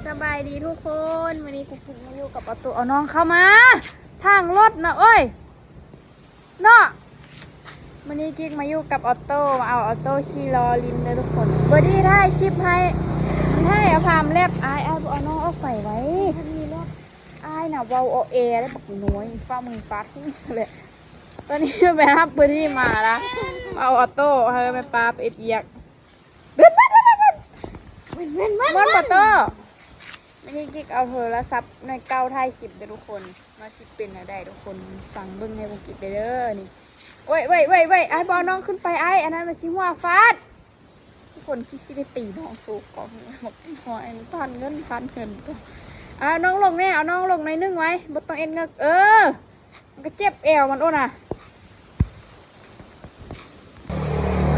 ສະບາຍດີທຸກຄົນ ມື້ນີ້ກຸກກິກມາຢູ່ກັບອອໂຕ້ ເອົານ້ອງເຂົ້າມາທາງລົດນະເອີຍ ເນາະ ມື້ນີ້ກິກມາຢູ່ກັບອອໂຕ້ ມາເອົາອອໂຕ້ຂີ່ລໍ້ຫຼິ້ນເດີທຸກຄົນ ເບີດີ້ຖ່າຍຄລິບໃຫ້ ມັນໃຫ້ເອົາພາມແລັບ ອ້າຍ ອ້າຍບໍ່ເອົານ້ອງອອກໄປໄວ້ ມັນມີລົດ ອ້າຍນະເວົ້າອໍແອແລ້ວບັກນ້ອຍ ຟ້າວມືຟາດຫຸ້ງແຫຼະ ຕອນນີ້ໄປຮັບເບີດີ້ມາລະ ເອົາອອໂຕ້ໃຫ້ແມ່ປ້າໄປເຮັດວຽກ ເບິ່ງ ເບິ່ງ ເບິ່ງ ເບິ່ງ ເບິ່ງ ມ່ວນບໍ່ໂຕ້? ມື້ນີ້ກິກເອົາໂທລະສັບໜ່ວຍເກົ່າຖ່າຍຄລິບເດີທຸກຄົນ ວ່າຊິເປັນແນວໃດທຸກຄົນ ຟັງເບິ່ງໃຫ້ພວກກິກເດີນີ້ ໂອ້ຍ ໂອ້ຍ ໂອ້ຍ ໂອ້ຍ ອ້າຍບໍ່ເອົານ້ອງຂຶ້ນໄປ ອ້າຍ ອັນນັ້ນມັນຊິຫົວຟາດ ທຸກຄົນ ກິກຊິໄປຕີນ້ອງໂຊກອງ ໂອ້ຍ ຜ່ານເງິນ ຜ່ານເງິນ ເອົານ້ອງລົງແດ່ ເອົານ້ອງລົງໜ້ອຍໜຶ່ງໄວ້ ບໍ່ຕ້ອງເອັດເງີກ ເອີ ມັນກໍເຈັບແອວມັນໂອ້ນະ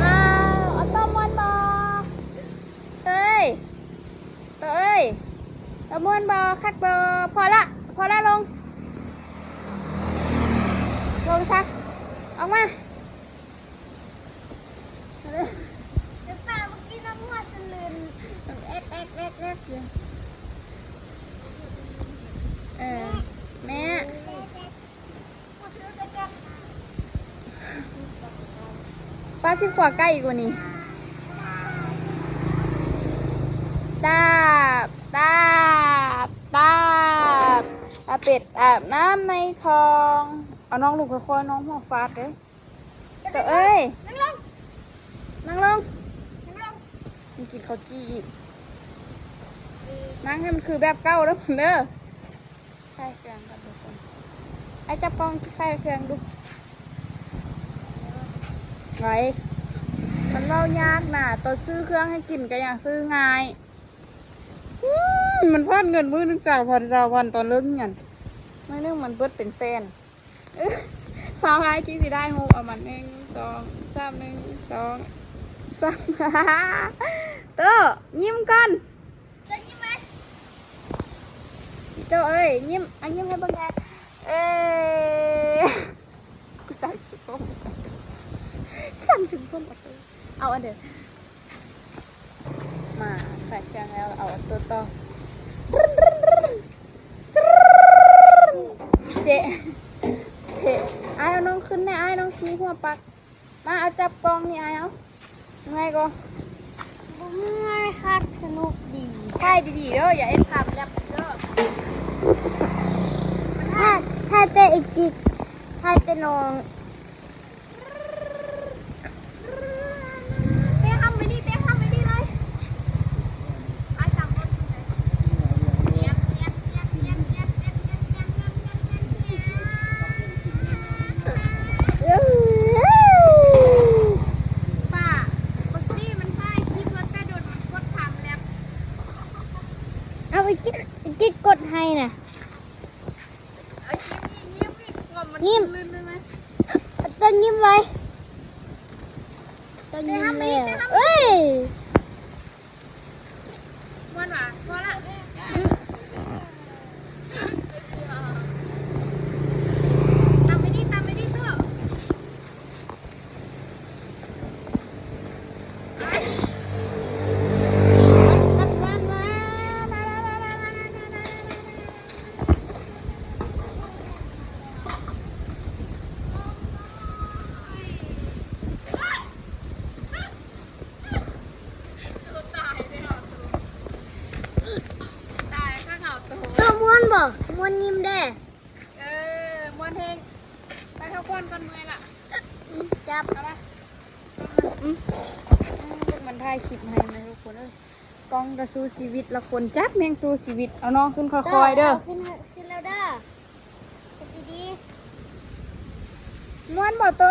ອ້າວ ອອໂຕ້ມ່ວນບໍ່? ເອີຍ ໂຕເອີຍ ໂຕມ່ວນບໍ່? ຄັກບໍ່? ພໍລະ ພໍລະ ລົງ ລົງຊະ ອອກມາ ເອີ ແອກ ແອກ ແອກ ແອກ ເອີ ແມ່ ປ້າຊິຂົວໄກ່ອີກວ່ານີ້ ຕາບ ຕາບ ຕາບ ອາເປັດອາບນ້ຳໃນຄອງ ເອົານ້ອງລົງຄ່ອຍໆ ນ້ອງຫົວຟາດເດ້ ໂຕເອີຍ ນັ່ງລົງ ນັ່ງລົງ ນັ່ງລົງ ມັນກິນເຂົ້າຈີ່ອີກ ນັ່ງໃຫ້ມັນຄືແບບເກົ່າເດີ ເດີ ໄຂເຄື່ອງກ່ອນທຸກຄົນ ອ້າຍຈັບກ້ອງ ໄຂເຄື່ອງດູ ໄວ ມັນເວົ້າຍາກນະ ຕອນຊື້ເຄື່ອງໃຫ້ກິນກໍຍັງຊື້ງ່າຍ ອືມ ມັນພາດເງິນມື້ໜຶ່ງຊາວພັນ ຊາວພັນ ຕອນເລີກຮຽນ ມື້ໜຶ່ງມັນເບິດເປັນແສນ ຟ້າວໃຫ້ກິກຊິໄດ້ຮູບເອົາມັນ ໜຶ່ງ ສອງ ສາມ ໜຶ່ງ ສອງ ສາມ ໂຕ ຍິ້ມກ່ອນ ໂຕຍິ້ມໄວ້ ໂຕເອີຍ ຍິ້ມ ອ່ະ ຍິ້ມໃຫ້ເບິ່ງແດ່ ເອີ ສັ່ນສຸດໂຕ ສັ່ນສຸດໂຕ ເອົາອັນເດີ ມາຂາຍເຄື່ອງແລ້ວ ເອົາອັນໂຕຕໍ່ ເຈ ເຈ ອ້າຍເອົານ້ອງຂຶ້ນແດ່ ອ້າຍ ນ້ອງຊີ້ຫົວປັກ ມາ ເອົາຈັບກ້ອງນີ້ ອ້າຍ ເອົາ ເມື່ອຍບໍ່? ບໍ່ເມື່ອຍຄັກ ສະໜຸກດີ ຖ່າຍດີໆເດີ ຢ່າເຮັດພາບແລັບເດີ ຖ່າຍ ຖ່າຍແຕ່ໄອ້ກິກ ຖ່າຍແຕ່ນ້ອງ. ເຕະຫ້ຳໄປນີ້ ເຕະຫ້ຳໄປນີ້ເລີຍ ອ້າຍສາມຄົນ ປ້າ ບັກນີ້ມັນຖ່າຍຄລິບແລ້ວແຕ່ດົນ ມັນກົດຖາມແລັບ ເອົາໄອ້ກິກ ໄອ້ກິກກົດໃຫ້ນະ. ຍິ້ມ ຕ້ອງຍິ້ມໄວ້ ຕ້ອງຍິ້ມແລ້ວ ເອີຍ ມ່ວນຫວາ ພໍລະ ຕາມໄປນີ້ ຕາມໄປນີ້ ໂຕ. ຕາຍ ຂ້າເຂົາໂຕ ເຈົ້າມ່ວນບໍ່? ມ່ວນຍິ້ມແດ່. ເອີ ມ່ວນແຮງ ໄປພັກຜ່ອນກ່ອນ ເມື່ອຍລະ ຈັບ ເອົາລະ ອືມ ເອີ ມັນຖ່າຍຄລິບໃຫ້ນະທຸກຄົນເອີຍ ກ້ອງກໍສູ້ຊີວິດລະຄົນ ຈັກແມ່ງສູ້ຊີວິດ ເອົານ້ອງຂຶ້ນຄ່ອຍໆເດີ ເອີ ເອົາຂຶ້ນ ຂຶ້ນແລ້ວເດີ ເຮັດດີໆ ມ່ວນບໍ່ໂຕ?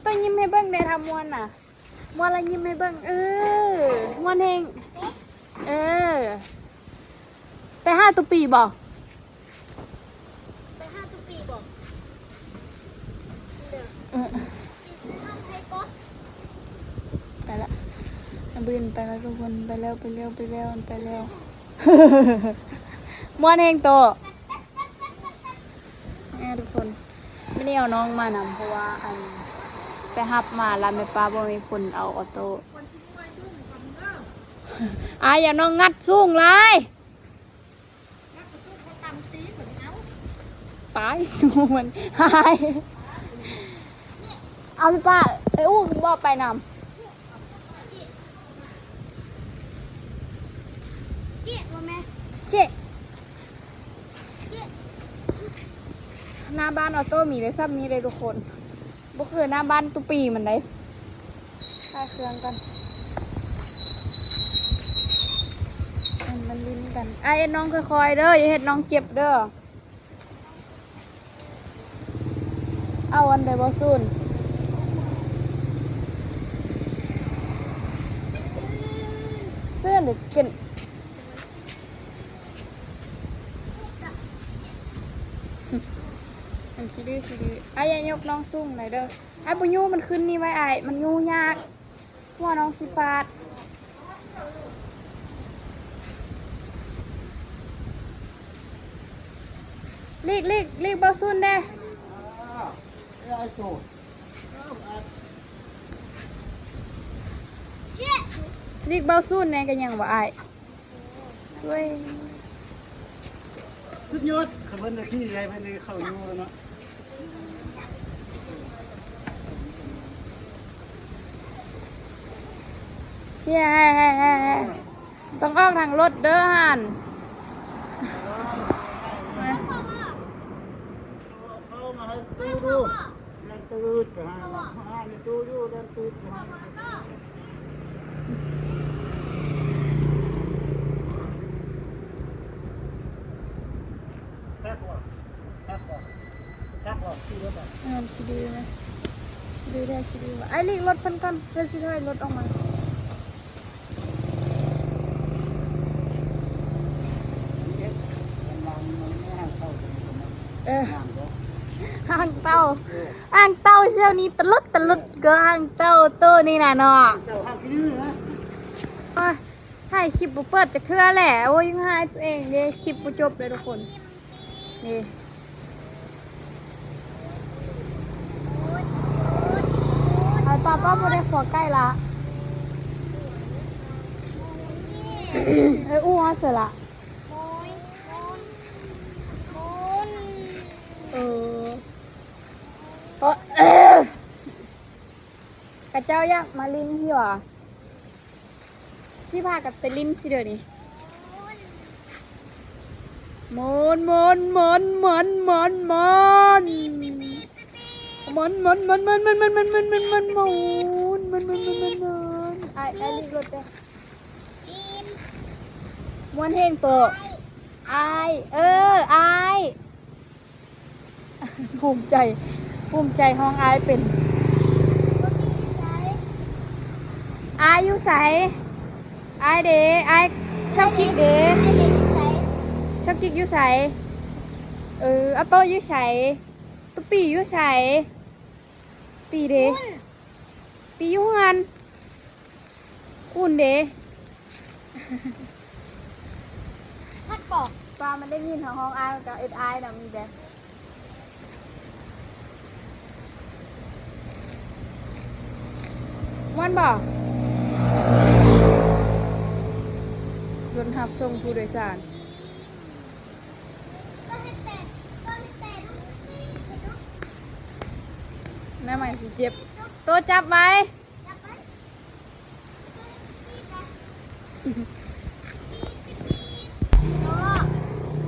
ໂຕຍິ້ມໃຫ້ເບິ່ງແດ່ ຖ້າມ່ວນນະ ມ່ວນລະຍິ້ມໃຫ້ເບິ່ງ ເອີ ມ່ວນແຮງ ເອີ ໄປຫາຕຸປີບໍ່? ໄປຫາຕຸປີບໍ່? ເອີ ໄປລະ ອາບືນໄປລະທຸກຄົນ ໄປແລ້ວ ໄປແລ້ວ ໄປແລ້ວ ໄປແລ້ວ ມ່ວນແຮງໂຕ. ອ່າ ທຸກຄົນ ມື້ນີ້ເອົານ້ອງມານຳ ເພາະວ່າ ອັນ ໄປຮັບມາລະແມ່ປ້າບໍ່ມີຄົນເອົາອອໂຕ້ ອາ ຢ່ານ້ອງງັດສູງຫຼາຍ ຕາຍ ສູມັນຫາຍ. ເອົາໄປປ້າ ໄປອູ້ ຄືບໍ່ໄປນຳ? ເຈະ ໜ້າບ້ານອອໂຕ້ມີໄດ້ ຊ້ຳມີໄດ້ທຸກຄົນ. ບໍ່ຄືໜ້າບ້ານຕຸປີມັນໃດ. ຂາຍເຄື່ອງກ່ອນ ມັນຫຼິ້ນກັນ. ອ້າຍເຮັດນ້ອງຄ່ອຍໆເດີ ຢ່າເຮັດນ້ອງເຈັບເດີ. ເອົາອັນໃດບໍ່ສູນ? ເຊື່ອເດກິນ. ມັນຂີ້ດື້ ຂີ້ດື້. ອ້າຍຢ່າຍົກນ້ອງສູງຫຼາຍເດີ. ອ້າຍບໍ່ຍູ້ ມັນຂຶ້ນນີ້ໄວ້ອ້າຍ ມັນຍູ້ຍາກ. ຫົວນ້ອງຊິຟາດ. ຫຼີກ ຫຼີກ ຫຼີກເບົາສູນແດ່. ຫຼີກເບົາສູນແດ່ ກໍຍັງວ່າອ້າຍ. ໂອ້ຍ ສຸດຍອດ ຂະບວນນາທີໃດເພິ່ນໄດ້ເຂົ້າຢູ່ແລ້ວເນາະ. ເຮີຍ ຕ້ອງອອກທາງລົດເດີຫັ້ນ. ເຂົ້າມາໃຫ້ຕູ້ດູ ແລ່ນຕືດໄປຫາ ຫາໃນຕູ້ຢູ່ ແລ່ນຕືດໄປຫາ. ຄັກບໍ່? ຄັກບໍ່? ຄັກບໍ່? ຂີ່ລົດບໍ່? ເອີ ຂີ່ດີນະ ຂີ່ດີແທ້ ຂີ່ດີວ່າ. ອ້າຍຫຼີກລົດເພິ່ນກ່ອນ ເພິ່ນຊິຖອຍລົດອອກມາ. ເອີ ຫາງເຕົ່າ ຫາງເຕົ່າແຖວນີ້ຕະຫຼຸດ ຕະຫຼຸດ ກໍຫາງເຕົ່າໂຕນີ້ນະເນາະ. ໂອ້ຍ ຖ່າຍຄລິບບໍ່ເປີດຈັກເທື່ອແຫຼະ. ໂອ້ຍ ຍັງຫາຍຕົວເອງເດ້ ຄລິບບໍ່ຈົບເລີຍທຸກຄົນ. ນີ້ ໄປ ປ້າ ປ້າບໍ່ໄດ້ຂົວໄກ່ລະ. ເອີ ອູ້ເຮົາເສຍລະ. ເອີ ເອີ ຂະເຈົ້າຢາກມາຫຼິ້ນພີ້ຫວາ? ຊິພາກັນໄປຫຼິ້ນຊິເດີນີ້. ໝູນ ໝູນ ໝູນ ໝູນ ໝູນ ໝູນ ໝູນ ໝູນ ໝູນ ໝູນ ໝູນ ໝູນ. ອ້າຍ ອ້າຍ ລີກລົດເດີ. ມ່ວນແຮງໂຕ ອ້າຍ ເອີ ອ້າຍ. ພູມໃຈ ພູມໃຈ ຮ້ອງອ້າຍເປັນ. ອ້າຍຢູ່ໃສ? ອ້າຍເດ ອ້າຍ ຊອກກິກເດ ຊອກກິກຢູ່ໃສ? ເອີ ອາໂຕ້ຢູ່ໃສ? ຕຸປີຢູ່ໃສ? ປີເດ ປີຢູ່ເຮືອນ. ຄູນເດ ພັດບໍ່? ວ່າມັນໄດ້ຍິນເຮົາຮ້ອງອ້າຍ ມັນກໍເອີ້ນອ້າຍນຳອີກແດ່. ມ່ວນບໍ່? ລົດຮັບສົ່ງຜູ້ໂດຍສານ. ໜ້າໃໝ່ຊິເຈັບ. ໂຕຈັບໄວ້.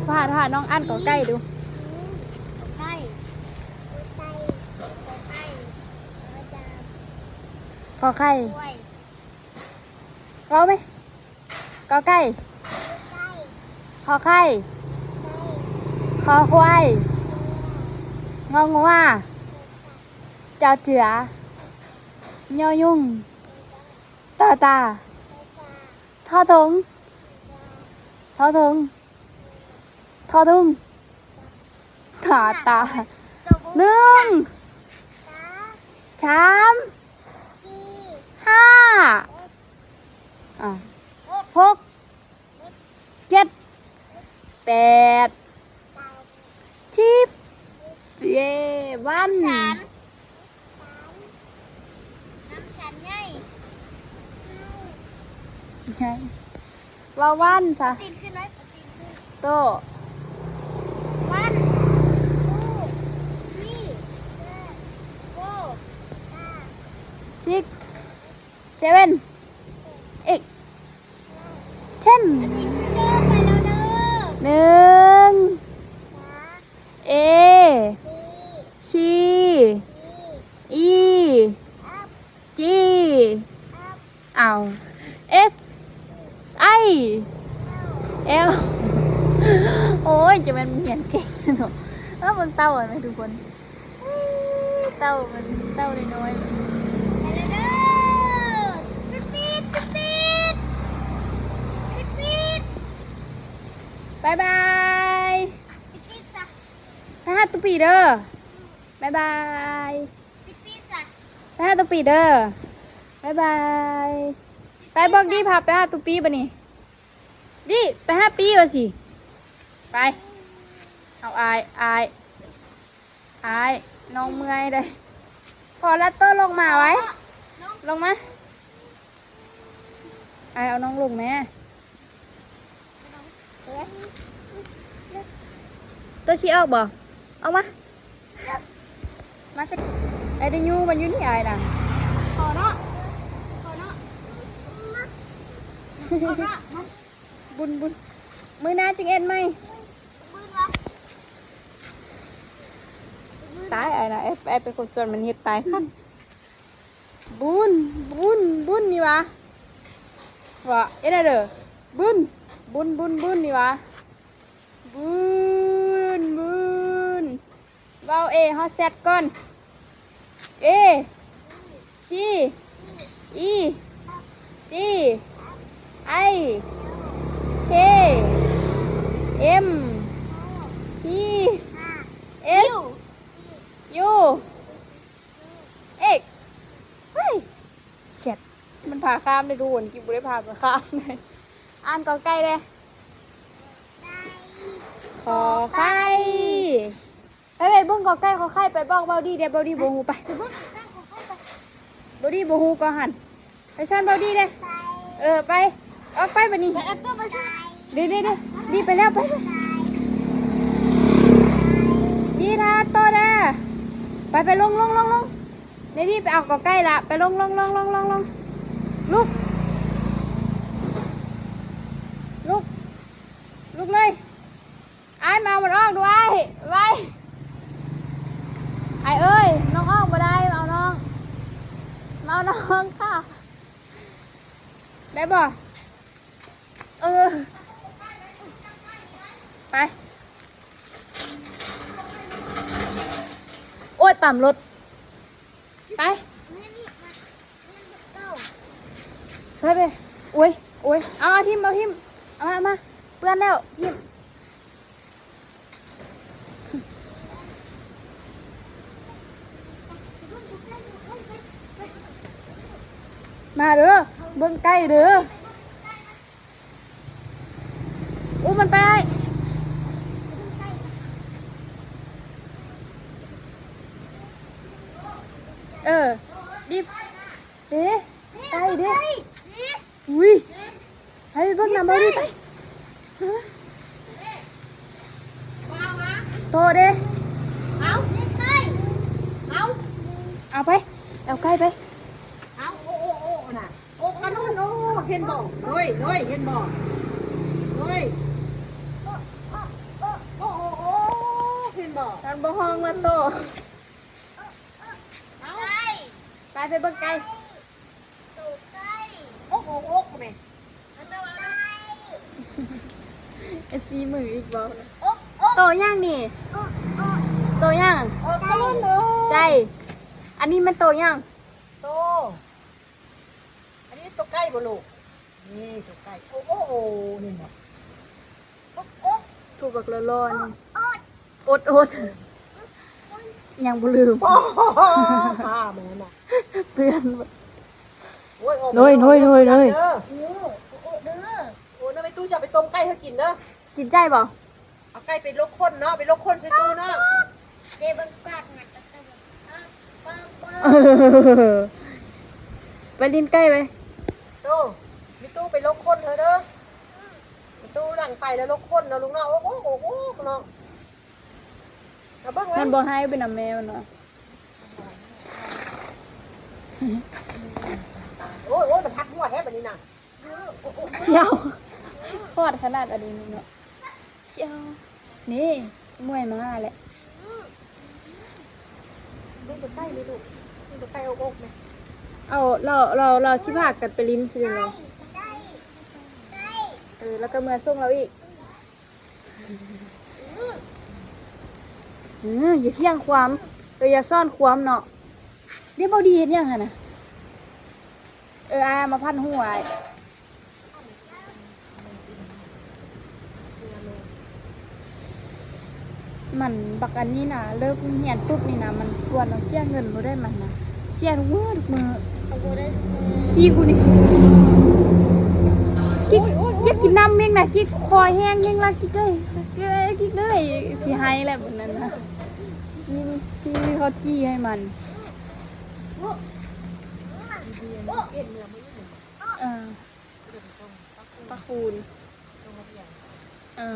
ຖ້າ ຖ້ານ້ອງອ່ານກໍໄກ່ດູ. ກໍໄກ່ ກໍໄກ່ ຂໍໄຂ່ ເວົ້າໄໝ? ກໍໄກ່ ຂໍໄຂ່ ຄໍຄວາຍ ງໍງົວ ຈອເຈືອ ຍໍຍຸງ ຕໍຕາ ທໍຖົງ ທໍຖົງ ທໍທຸງ ຖ້າຕາ ໜຶ່ງ ສາມ ຫ້າ ຫົກ ເຈັດ ແປດ ສິບ ເຢ້ ວັນ ນ້ຳສັນໃຫຍ່ ໃຫຍ່ ເວົ້າວັນຊະ ຕີນຂຶ້ນໄວ້ ຕີນຂຶ້ນ ໂຕ ວັນ six, seven, eight, ten. ໜຶ່ງ A, C, E, G, ເອົາ S, I, L. ໂອ້ຍ ຈະແມ່ນມັນຮຽນເກັ່ງເນາະ. ເອີ ເບິ່ງເຕົ່າຫັ້ນແມະທຸກຄົນ. ເຕົ້າມັນ ເຕົ້ານ້ອຍໆ ໄປແລ້ວເດີ. ປິດໆ ປິດໆ ປິດໆ ບາຍບາຍ ປິດໆຊະ ໄປຫາຕູປີເດີ ບາຍບາຍ ປິດໆຊະ ໄປຫາຕູປີເດີ ບາຍບາຍ. ໄປບອກດີພາໄປຫາຕູປີບາດນີ້. ດີ ໄປຫາປີວ່າຊິ ໄປ ເອົາ ອາຍ ອາຍ ອາຍ ນ້ອງເມື່ອຍເດ້. ພໍລະ ໂຕລົງມາໄວ ລົງມາ ອາຍ ເອົານ້ອງລົງແດ່. ໂຕຊິອອກບໍ່? ອອກມາ. ມາຊິ ໄອ້ໄດ້ຢູ່ ມັນຢູ່ນີ້ອ້າຍນະ. ຂໍເນາະ ຂໍເນາະ ເອົາເນາະ ມາ ບຸນ ບຸນ ມື້ໜ້າຈຶ່ງເຮັດໃໝ່. ຕາຍອ້າຍນະ ແອບ ແອບເປັນຄົນຊວນມັນເຮັດຕາຍຄັກ. ບຸນ ບຸນ ບຸນ ນີ້ຫວາ ວ່າເຮັດແນວເດີ ບຸນ ບຸນ ບຸນ ບຸນ ນີ້ຫວາ. ບຸນ ບຸນ ເວົ້າ A ຮອດ Z ກ່ອນ. A, C, E, G, I, K, M, P, S, U, X. ເຮີ້ຍ Z ມັນພາຂ້າມໄດ້ທຸກຄົນ ກິບບໍ່ໄດ້ພາຂ້າມເລີຍ. ອ່ານ ກ ໄກ່ ເດ້. ຂໍໄຂ່. ໄປ ໄປເບິ່ງ ກ ໄກ່ ຂໍໄຂ່ ໄປບອກເບົາດີເດ້ ເບົາດີບໍ່ຮູ້. ໄປ ໄປເບິ່ງ ກ ໄກ່ ຂໍໄຂ່ ໄປ. ເບົາດີບໍ່ຮູ້ກໍຫັ້ນ ໄປຊອນເບົາດີເດ້. ເອີ ໄປ ອອກໄປບາດນີ້. ໄປ ເອົາໂຕໄປຊະ. ເດ້ ເດ້ ເດ້ ດີໄປແລ້ວ ໄປ ໄປ ດີ ຖ້າໂຕເດ້. ໄປ ໄປ ລົງ ລົງ ລົງ ລົງ. ເດດີ ໄປເອົາກອໄກ່ລະ ໄປລົງ ລົງ ລົງ ລົງ ລົງ ລຸກ ລຸກ ລຸກເລີຍ. ອ້າຍ ມາເອົາມັນອອກດູອ້າຍ ໄວ. ອ້າຍເອີຍ ນ້ອງອອກບໍ່ໄດ້ ມາເອົານ້ອງ ມາເອົານ້ອງຄ່ະ ໄດ້ບໍ່? ເອີ ໄປ. ໂອ້ຍ ປ້ຳລົດ ໄປ ໄປ ໄປ. ໂອ້ຍ ໂອ້ຍ ເອົາ ເອົາຖິ້ມ ເອົາຖິ້ມ ເອົາມາ ເອົາມາ ເປື້ອນແລ້ວ ຖິ້ມ. ມາເດີ ເບິ່ງໄກ່ເດີ. ອຸ້ມມັນໄປ. ເອີ ດິບ ເດ້ ໄກ່ເດ້. ອຸ້ຍ ໃຫ້ເບິ່ງນຳເອົາດິ ໄປ ໂຕເດ້. ເອົາ ເອົາໄປ ເອົາໄກ່ໄປ. ເອົາ ໂອ້ ໂອ້ ໂອ້ ນະ ໂອ້ ຂະໜູນ ໂອ້ ເຫັນບໍ່? ໂດຍ ໂດຍ ເຫັນບໍ່? ໂດຍ ໂອ້ ໂອ້ ໂອ້ ເຫັນບໍ່? ມັນບໍ່ຮ້ອງວ່າໂຕ. ເອົາ ໄປ ໄປເບິ່ງໄກ່. ໂອກ ໂອກ ໂອກ ແມ່ ເອັຟຊີ ມືອີກບໍ່ນະ? ໂອກ ໂອກ ໂຕຫຍັງນີ້? ໂຕຫຍັງ? ເອີ ໄກ່ ອັນນີ້ມັນໂຕຫຍັງ? ໂຕ ອັນນີ້ໂຕໄກ່ບໍ່ລູກ? ນີ້ໂຕໄກ່ ໂອກ ໂອກ ໂອກ ເຫັນບໍ່? ໂອກ ໂອກ ຖືກບັກຫຼໍ່ໆ ນີ້ ໂອດ ໂອດ ຍັງບໍ່ລືມ ຂ້າມັນນະ ເຕືອນ. ໂອ້ຍ ໂອ້ຍ ໂອ້ຍ ໂອ້ຍ ໂອ້ຍ ເດີ ໂອດ ເດີ. ໂອ້ ນະ ແມ່ຕູ້ຈະໄປຕົ້ມໄກ່ໃຫ້ກິນເດີ. ກິນໄກ່ບໍ່? ເອົາໄກ່ໄປລົກຂົນເນາະ ໄປລົກຂົນໃສ່ຕູ້ເນາະ. ເອີ ໄປຫຼິ້ນໄກ່ໄປ. ໂຕ ແມ່ຕູ້ໄປລົກຂົນເດີ ແມ່ຕູ້ດັງໄຟແລ້ວລົກຂົນເນາະລູກເນາະ. ໂອກ ໂອກ ໂອກ ໂອກ ເນາະ. ເອົາເບິ່ງໄວ້ ມັນບໍ່ໃຫ້ໄປນຳແມ່ມັນເນາະ. ໂອ້ຍ ໂອ້ຍ ມັນທັກຫົວແທ້ບັດນີ້ນະ ສ່ຽວ ຮອດຂະໜາດອັນນີ້ເນາະ ສ່ຽວ ນີ້ ມວຍມາແຫຼະ ເບິ່ງໃກ້ໆ ແມ່ລູກ ເບິ່ງໃກ້ໆ ອົກໆ ແມ່ ເອົາ ລາວ ລາວ ລາວຊິພາກັນໄປຫຼິ້ນຊື່ແຫຼະ ເອີ ແລ້ວກໍເມືອສົ່ງລາວອີກ. ເອີ ຢ່າຖຽງຄວາມ ເອີ ຢ່າສອນຄວາມເນາະ. ເດ ເບົາດີເຮັດຫຍັງຫັ້ນນະ? ເອີ ອ້າຍເອົາມາພັນຫົວອ້າຍ. ມັນບັກອັນນີ້ນະ ເລີກໂຮງຮຽນປຸບນີ້ນະ ມັນຊວນເຮົາເສຍເງິນໂລດເດ້ມັນນະ ເສຍທຸກມື້ທຸກມື້. ຂີ້ກູນີ້ ກິກ ຢາກກິນນ້ຳແຮງນະ ກິກ ຄໍແຫ້ງແຮງລະ ກິກເອີຍ ກິກເອີຍ ກິກເອີຍ ຊິໄຫ້ແລ້ວບັດນັ້ນນະ. ກິນ ຊິເຂົ້າຈີ່ໃຫ້ມັນ. ເອີ ປາຄູນ ເອີ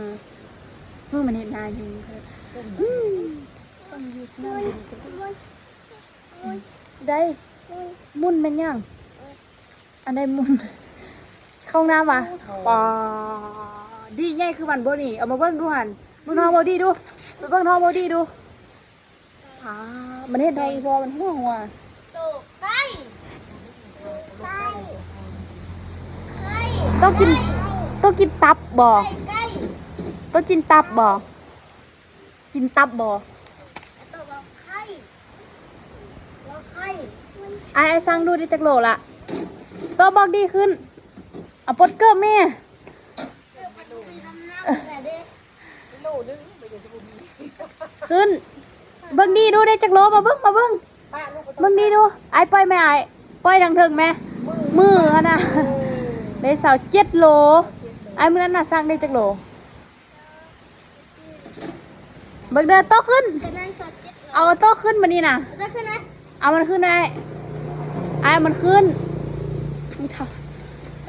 ມື້ມັນເຮັດນາຢູ່ເພິ່ນ ອືມ ສົ່ງຢູ່ສະໜາມບິນ ໄດ້ ມຸນແມ່ນຫຍັງ? ອັນໃດມຸນ? ເຂົ້າຫ້ອງນ້ຳຫວາ? ປາ ດີໃຫຍ່ຄືມັນບໍ່ນີ້? ເອົາມາເບິ່ງດູຫັ້ນ ເບິ່ງທ້ອງບໍ່ດີດູ ໄປເບິ່ງທ້ອງບໍ່ດີດູ. ປາ ມັນເຫັນທ້ອງອີ່ພໍ່ມັນຫົວຫົວ ໂຕໄກ່ ໄກ່ ໄກ່ ໂຕກິນ ໄກ່ ໂຕກິນຕັບບໍ່? ໄກ່ ໂຕກິນຕັບບໍ່? ກິນຕັບບໍ່? ໂຕວ່າໄຂ່ ວ່າໄຂ່ ອ້າຍ ອ້າຍສັ່ງດູໄດ້ຈັກໂລລະ? ໂຕບອກດີຂຶ້ນ ເອົາປົດເກີບແມ່. ຂຶ້ນ ເບິ່ງດີດູໄດ້ຈັກໂລ ມາເບິ່ງ ມາເບິ່ງ ເບິ່ງດີດູ ອ້າຍປ່ອຍແມ່ ອ້າຍປ່ອຍທາງເທິງແມ່ ມືຫັ້ນນະ ໄດ້ຊາວເຈັດໂລ. ອ້າຍ ມື້ນັ້ນນະສັ່ງໄດ້ຈັກໂລ? ເບິ່ງເດີ ໂຕຂຶ້ນ ເອົາໂຕຂຶ້ນບາດນີ້ນະ ເອົາມັນຂຶ້ນໄດ້ ອ້າຍ ເອົາມັນຂຶ້ນ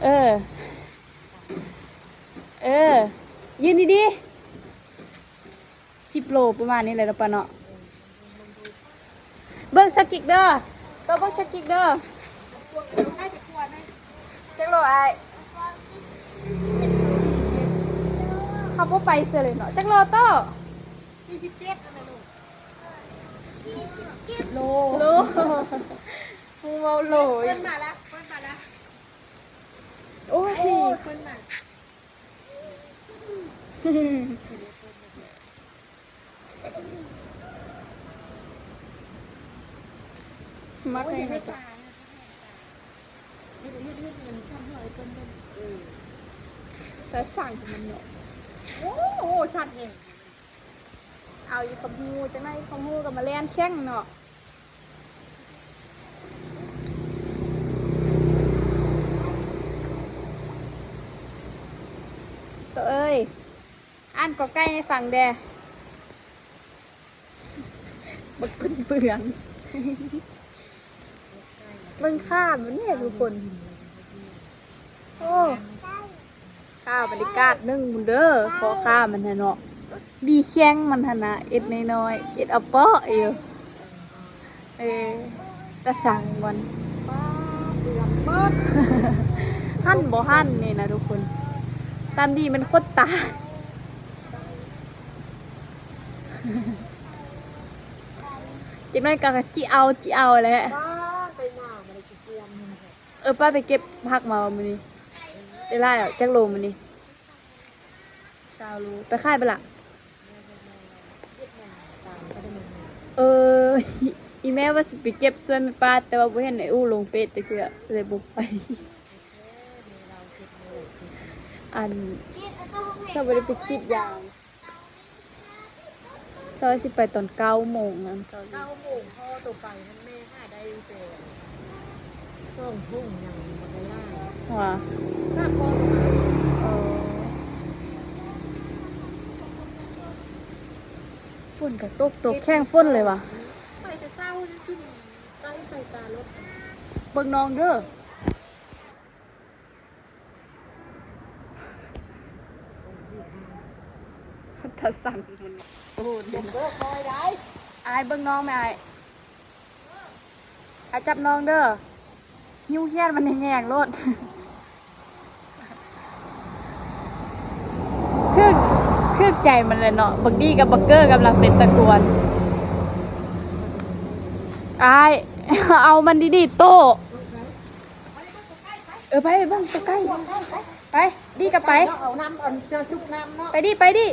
ເອີ ເອີ ຢືນດີໆ ສິບໂລປະມານນີ້ແຫຼະເນາະ ປ້າເນາະ. ເບິ່ງສະກິກເດີ ໂຕເບິ່ງສະກິກເດີ ຈັກໂລອ້າຍ? ເຮົາບໍ່ໄປເທື່ອເລີຍເນາະ ຈັກໂລໂຕ? ສີ່ສິບເຈັດ ໂລ ໂລ ຮູ້ເວົ້າໂລ ເພິ່ນມາລະ ເພິ່ນມາລະ ໂອ້ຍ ໂອ້ຍ ເພິ່ນມາ. ມັກໃຫ້ເຮົາຕາຍ ແຕ່ສັ່ງມັນເນາະ ໂອ້ໂຫ ຊັດແຮງ ເອົາອີ່ຄຳຮູ້ ຈັ່ງໃດຄຳຮູ້ກໍມາແລ່ນແຂ່ງເນາະ. ໂຕເອີຍ ອ່ານ ກ ໄກ່ ໃຫ້ຟັງແດ່ ບັກເປືອງ ເບິ່ງຂາມັນແດ່ທຸກຄົນ ໂອ້ ຂາມັນໄດ້ກາດໜຶ່ງພຸ້ນເດີ ຂໍ້ຂາມັນຫັ້ນເນາະ ບີແຂ້ງມັນຫັ້ນນະ ເອັດນ້ອຍໆ ເອັດອະເປາະຢູ່. ເອີ ຕາສັງມັນ ປ້າ ເບືອນເບິດ ຫັນບໍ່ຫັນນີ້ນະທຸກຄົນ ຕາມດີມັນຄົດຕາ ຈັກໜ້ອຍກໍຈິເອົາ ຈິເອົາແຫຼະ ປ້າ ໄປນາບໍ່ໄດ້ຊິກວມ. ເອີ ປ້າໄປເກັບຜັກມາມື້ນີ້ ໄດ້ຫຼາຍ ຈັກໂລມື້ນີ້? ຊາວໂລ ໄປຂາຍໄປລະ? ເອີ ອີ່ແມ່ວ່າຊິໄປເກັບຊ່ວຍແມ່ປ້າ ແຕ່ວ່າບໍ່ເຫັນໄອ້ອູ່ລົງເຟສຈັກເທື່ອ ເລີຍບໍ່ໄປ ອັນ ຊາວບໍ່ໄດ້ໄປສີດຢາ ຊາວຊິໄປຕອນເກົ້າໂມງນັ້ນ ເກົ້າໂມງພໍໂຕໄປຫັ້ນແມ່ຫາໄດ້ແຕ່ສອງຖົງຍັງບໍ່ໄດ້ຫຼາຍ ຫວາ ສາມພໍປະມານ ເອີ ຝົນກໍຕົກ ຕົກແຂ່ງຝົນເລີຍຫວາ ໄປແຕ່ເຊົ້າຈົນໃກ້ໄປຕາລົດ ເບິ່ງນ້ອງເດີ. ຕາສັງມັນ ໂອ້ ເດີ ເບິ່ງເດີ ຄອຍໄດ້ ອ້າຍເບິ່ງນ້ອງແມ່ ອ້າຍ ອາ ຈັບນ້ອງເດີ. ຫິ້ວແຂນມັນແຮງໆໂລດ. ຖືກ ຖືກໃຈມັນແຫຼະເນາະ, ບັກດີກັບບັກເກີກຳລັງເປັນຕະກວນ. ອ້າຍ ເອົາມັນດີໆ ໂຕ. ເອີ ໄປເບິ່ງໂຕໃກ້. ໄປ ດີກັບໄປ. ເອົານ້ຳ ເອົາເຈົ້າຈຸບນ້ຳເນາະ. ໄປດີ ໄປດີ.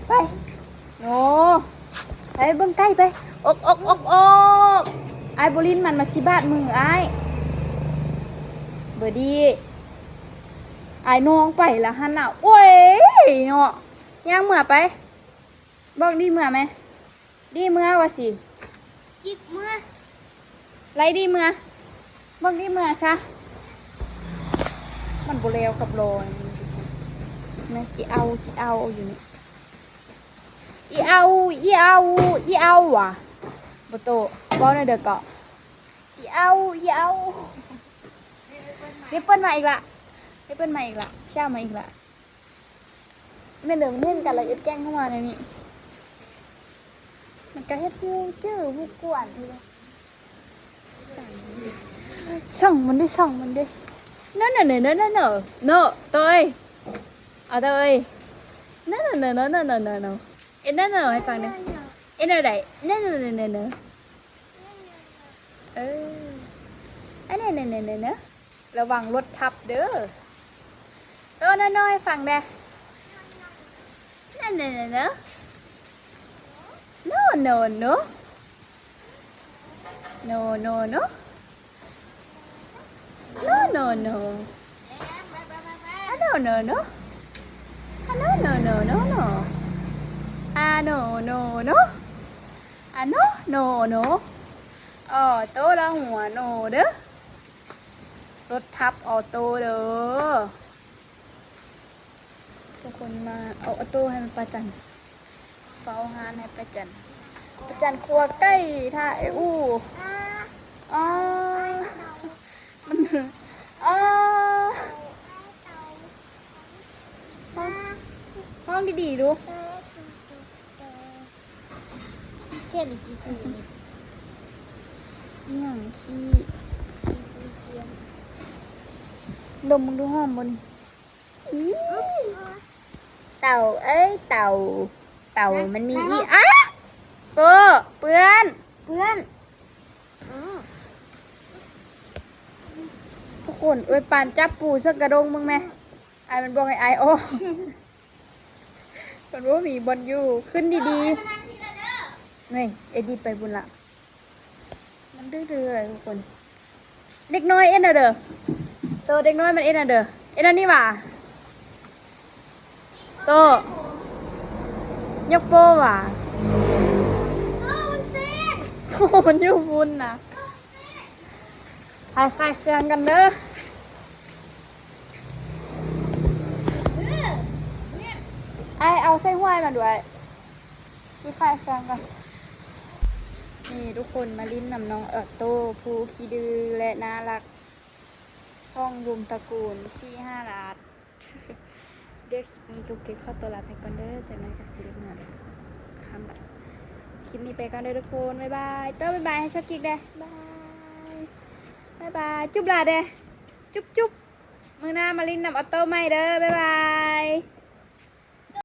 ໄປ. ໂອ້ ໄປເບິ່ງໃກ້ໄປ. ອົກ ອົກ ອົກ ອົກ. ອ້າຍບໍ່ຫຼິ້ນມັນ ມັນຊິບາດມືອ້າຍ. ເບີດີ ອ້າຍນ້ອງໄປລະຫັ້ນນະ. ໂອ້ຍເນາະ ຍ່າງເມືອໄປ. ບອກດີເມືອແມ. ດີເມືອວ່າຊິ. ຈິບເມືອ. ໄລ່ດີເມືອ. ບອກດີເມືອຊະ. ມັນບໍ່ແລ້ວກັບລໍນີ້. ແມ່ນຈິເອົາ ຈິເອົາຢູ່ນີ້. ອີເອົາ ອີເອົາ ອີເອົາຫວາ. ບໍ່ໂຕ ເວົ້າແນວໃດເກາະ. ອີເອົາ ອີເອົາ. ເດເປີ້ນມາອີກລະ. ເດເປີ້ນມາອີກລະ. ຊາມາອີກລະ. ແມ່ນເດີ ມັນເຫັນກັນລະເຮັດແກ້ງເຂົ້າມາແນວນີ້. ມັນກະເຮັດຮູ້ຈື່ຮູ້ກວນຢູ່. ຊ່າງມັນເດ ຊ່າງມັນເດ ຊ່າງມັນເດ. ໂນ ໂນ ໂນ ໂຕເອີຍ. ເອົາໂຕເອີຍ. ໂນ ໂນ ໂນ ໂນ ໂນ ໂນ ໂນ ໂນ. ເຮັດໂນ ໂນ ໃຫ້ຟັງແດ່. ເຮັດແນວໃດ? ໂນ ໂນ ໂນ ໂນ ໂນ. ເອີ ອັນນີ້ ນີ້ ນີ້ ນີ້ ລະວັງລົດທັບເດີ. ໂຕໂນໂນໃຫ້ຟັງແດ່. ໂນໂນໂນໂນ ໂນໂນໂນ ໂນໂນໂນ ໂນໂນໂນ ອາໂນໂນໂນ ອາໂນໂນໂນໂນໂນ ອາໂນໂນໂນ ອາໂນໂນໂນ. ອໍໂຕລະຫົວໂນເດີ. ລົດທັບອໍໂຕເດີ. ທຸກຄົນມາເອົາອໍໂຕໃຫ້ແມ່ປາຈັນ. ເຝົ້າຮ້ານໃຫ້ປາຈັນ. ປາຈັນຄົວໄກ່ຖ້າເອອູ. ອໍ ມັນ ອໍ ຮ້ອງ ຮ້ອງດີໆດູ. ຂຽນອີກທີໜຶ່ງ. ອີ່ຫຍັງ? ຂີ້ ດົມເບິ່ງດູ ຫອມບໍ່ນີ້? ອີ ເຕົ່າເອີຍເຕົ່າ ເຕົ່າມັນມີອີ ອາ ໂຕ ເປື້ອນ ເປື້ອນ. ທຸກຄົນເອີຍ ປານຈັບປູໃສ່ກະດົງເບິ່ງແມ. ອ້າຍມັນບອກໃຫ້ອ້າຍອອກ. ມັນບໍ່ມີບ່ອນຢູ່. ຂຶ້ນດີໆ. ນີ້ ເອດີໄປພຸ້ນລະ. ມັນດື້ໆເລີຍທຸກຄົນ. ເດັກນ້ອຍເອັນເດີ. ໂຕ ເດັກນ້ອຍມັນເອັນເດີ. ເອັນອັນນີ້ຫວາ? ໂຕ ຍົກໂປ້ຫວາ? ໂອ້ ມັນຢູ່ພຸ້ນນະ. ໄປຂາຍເຄື່ອງກັນເດີ. ອ້າຍເອົາໃສ່ຫົວໃຫ້ມັນດ້ວຍ. ໄປຂາຍເຄື່ອງກັນ. ນີ້ທຸກຄົນ ມາຫຼິ້ນນຳນ້ອງອໍໂຕ້ ຜູ້ຂີ້ດື້ ແລະ ໜ້າຮັກ ຂອງວົງຕະກູນສີຫາລາດ. ດຽວຄລິບນີ້ລູກເກັບຂໍຕົວລາໄປກ່ອນເດີ. ຈັກໜ້ອຍກໍຊິໄດ້ເມືອແລ້ວ ຄ່ຳລະ. ຄລິບນີ້ໄປກ່ອນເດີທຸກຄົນ. ບາຍບາຍ. ໂຕ້ ບາຍບາຍໃຫ້ຊອກກິກແດ່. ບາຍ ບາຍບາຍ. ຈຸບຫຼາແດ່. ຈຸບຈຸບ. ມື້ໜ້າມາຫຼິ້ນນຳອໍໂຕ້ໃໝ່ເດີ. ບາຍບາຍ.